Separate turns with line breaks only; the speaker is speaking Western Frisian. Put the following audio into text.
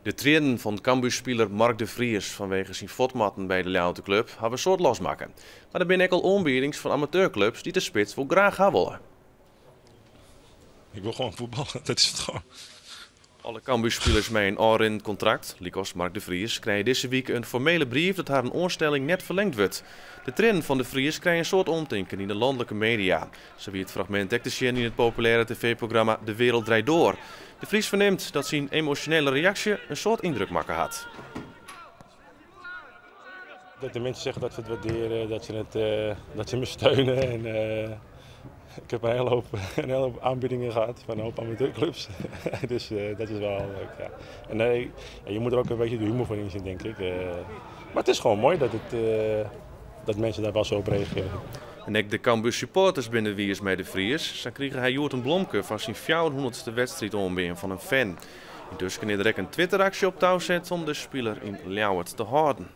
De triennen fan Cambuurspiler Mark de Vries fanwege syn fuortmoatten by de Ljouwerter klup hawwe in soad losmakke. Mar der binne ek al oanbiedings fan amateurklups dy't de spits wol graach ha wolle.
Ik wil gewoon voetballen, dat is het gewoon.
Alle Cambuurspilers mei in ôfrinnend kontrakt, lykas Mark de Vries, krije dizze wike in formele brief dat harren oanstelling net ferlingd wurdt. De triennen fan De Vries krije in soad omtinken yn de lanlike media. Sa wie it fragmint ek te sjen yn it populêre tv-programma De Wereld Draait Door. De Vries fernimt dat syn emosjonele reaksje in soad yndruk makke hat.
Dat de mensen zeggen dat ze het waarderen, dat ze me steunen. En ik heb een hele hoop aanbiedingen gehad van een hoop amateurclubs. Dus dat is wel leuk. Ja. En nee, je moet er ook een beetje de humor van inzien, denk ik. Maar het is gewoon mooi dat mensen daar wel zo op reageren.
En ek de Cambuur supporters binne wiis mei De Vries. Sa krige hy hjoed in blomke foar syn 400ste wedstriid oanbean fan in fan. Yntusken is der ek in Twitteraksje op tou set om de spiler yn Ljouwert te hâlden.